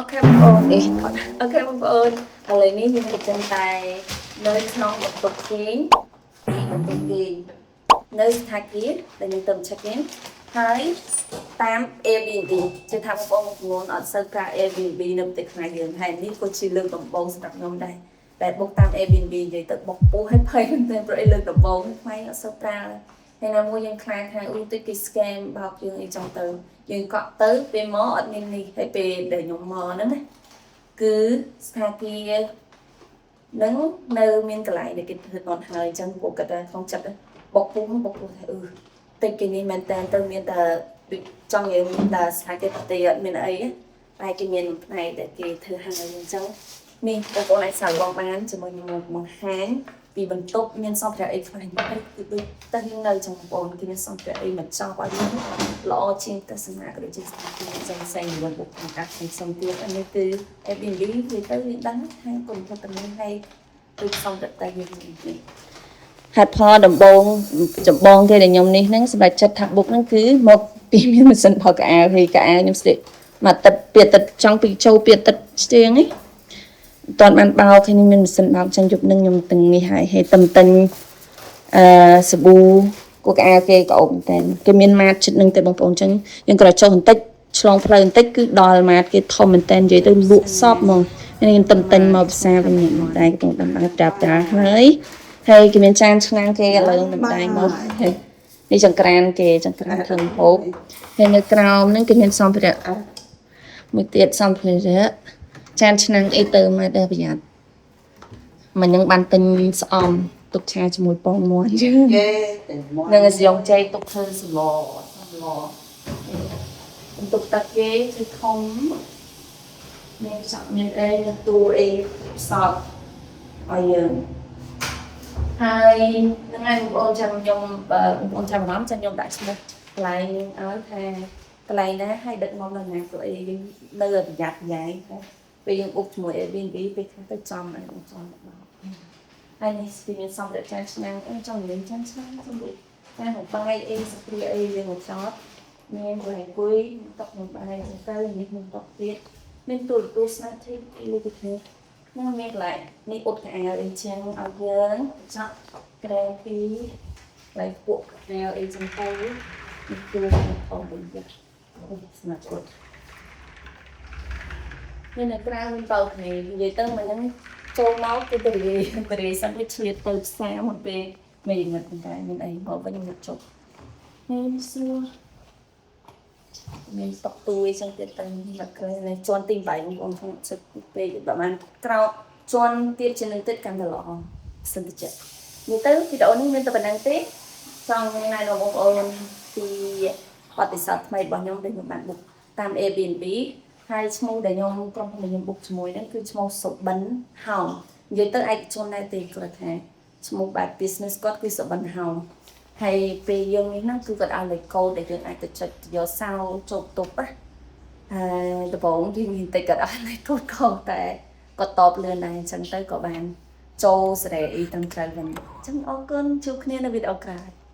OK បងប្អូនអេ OK បងប្អូនឥឡូវនេះយើងកំពុងតែនៅក្នុងបន្ទប់គេងបន្ទប់គេងនៅស្ថាគារដែលយើងទៅ check in ហើយតាម Airbnb ជឿថាបងប្អូនមួយចំនួនអត់សូវប្រើ Airbnb នៅប្រទេសខ្មែរយើងហើយនេះក៏ជាលើកដំបូងសម្រាប់ខ្ញុំដែរដែល book តាម Airbnb និយាយទៅ book ពោះឲ្យភ័យមែនទែនព្រោះអីលើកដំបូងខ្មែរអត់សូវប្រើហើយណាមួយយើងខ្លាចថាអូតិចគេ scam បោកយើងអីចឹងទៅយើងកក់ទៅពេលមកអត់មាននេះហើយពេលដែលខ្ញុំមកហ្នឹងណាគឺស្ថាគារនឹងនៅមានកន្លែងដែលគេធ្វើតនហើយអញ្ចឹងពួកគាត់ថាក្នុងចិត្តបុកពោះបុកពោះថាអឺតិចគេនេះមែនតើទៅមានតែដូចចង់និយាយមានតែស្ថាគារប្រទេសអត់មានអីតែគេមានផ្នែកដែលគេធ្វើហើយអញ្ចឹងនេះបងប្អូនអាចសាកល្បងបានជាមួយខ្ញុំបង្ហាញពីបន្ទប់មានសម្ភារៈអីខ្លះទៅគឺដូចទៅយើងនៅចឹងបងប្អូនគេមានសម្ភារៈអីមកចប់ឲ្យយើងល្អជាងទស្សនៈក៏ដូចជាស្ថានភាពផ្សេងផ្សេងៗរបស់បុគ្គលការផ្សេងផ្សេងទៀតអានេះគឺ Airbnb និយាយទៅយើងដឹងថាគុណភាពតំណែងហើយដូចសម្ភារៈតែយើងនេះហេតុផលដំបូងចម្បងគេដែលខ្ញុំនេះហ្នឹងសម្រាប់ចិត្តថា book ហ្នឹងគឺមកពីមានម៉ាស៊ីនបោកខោអាវហើយកៅអៅខ្ញុំស្លៀកមួយអាទិត្យពីអាទិត្យចង់ពីចូលពីអាទិត្យជាងនេះមិនតាន់បានបោកហើយនេះមានម៉ាស៊ីនបោកចឹងយប់នឹងខ្ញុំទាំងនេះហើយហើយតំទិញអឺសាប៊ូគួរខោអាវគេក៏អូបមែនតើគេមានម៉ាតចិត្តនឹងទេបងប្អូនចឹងយើងក៏ចុះបន្តិចឆ្លងផ្លូវបន្តិចគឺដល់ម៉ាតគេធំមែនតើនិយាយទៅលក់សពហ្មងនេះខ្ញុំតំទិញមកផ្សារវិញតែកំពុងដំណើរត្រាប់ត្រាហើយហើយគេមានចានឆ្នាំងគេឥឡូវនឹងដៃមកហើយនេះចង្ក្រានគេចង្ក្រានធ្វើហូបហើយនៅក្រោមហ្នឹងគេមានសម្ភារៈមួយទៀតសម្ភារៈចានឆ្នាំងអីទៅមកដែរប្រយ័ត្នមិននឹងបានទិញស្អំទុកឆាជាមួយពងមាន់យើង យេតែមក នឹងសយងចែកទុកធ្វើសម្លសម្លបន្ទប់ទឹកគេគឺធំមានសក់មានអីមានទូអីផ្សោតឲ្យយើងហើយហ្នឹងហើយបងប្អូនចាំខ្ញុំបើបងប្អូនចាំអារម្មណ៍ចាំខ្ញុំដាក់ឈ្មោះកន្លែងឲ្យថាកន្លែងណាឲ្យដឹកនាំដល់ណាព្រោះអីយើងនៅប្រយ័ត្នប្រយែងពេលយើង book ជាមួយ Airbnb ពេលខ្លះទៅចំអាចំដល់ហើយនេះគឺមានសម្ភារៈចានឆ្នាំងអឺចង់និយាយចានឆ្នាំងសម្រាប់ចានបាយអីសព្រាអីយើងមកចតមានកន្លែងអង្គុយមានតុក្នុងបាយអញ្ចឹងទៅនេះមានតុទៀតមានទូរទស្សន៍ smart TV លើកគ្នានឹងមានកន្លែងនេះអ៊ុតខោអាវអីចឹងឲ្យយើងចក់ក្រែពីកន្លែងពួកខោអាវអីចឹងទៅនេះគឺធំវិញទៀតស្មាតអ៊ុតមាននៅក្រៅមានបើគ្នានិយាយទៅមិនហ្នឹងចូលមកគឺទៅនិយាយទៅនិយាយសិនវាឆ្លៀតទៅផ្សារមុនពេលមេងឹតតែមានអីមកវិញខ្ញុំជប់នេះសួរមានតុកទួយចឹងទៀតទៅមកឃើញនៅជាន់ទី8បងប្អូនក្នុងទឹកពេកប្រហែលក្រោកជាន់ទៀតជាងនឹងទៀតកាន់តែល្អសិនទៅចិត្តនិយាយទៅវីដេអូនេះមានតែប៉ុណ្្នឹងទេចង់ណែនាំបងប្អូនពីបទពិសោធន៍ថ្មីរបស់ខ្ញុំដែលខ្ញុំបាន book តាម Airbnb ហើយឈ្មោះដែលខ្ញុំក្រុមហ៊ុនដែលខ្ញុំ book ជាមួយហ្នឹងគឺឈ្មោះសុបិនហោមនិយាយទៅឯកជនដែរទេគាត់ថាឈ្មោះបែប business គាត់គឺសុបិនហោមហើយពេលយើងនេះហ្នឹងគឺគាត់ឲ្យលេខកូដដែលយើងអាចទៅចុចយកសោចូលបន្ទប់ណាហើយដំបូងទីមានតិចគាត់ឲ្យលេខកូដខុសតែគាត់តបលឿនដែរអញ្ចឹងទៅក៏បានចូលសេរីអីត្រឹមត្រូវវិញអញ្ចឹងអរគុណជួបគ្នានៅវីដេអូក្រោយ។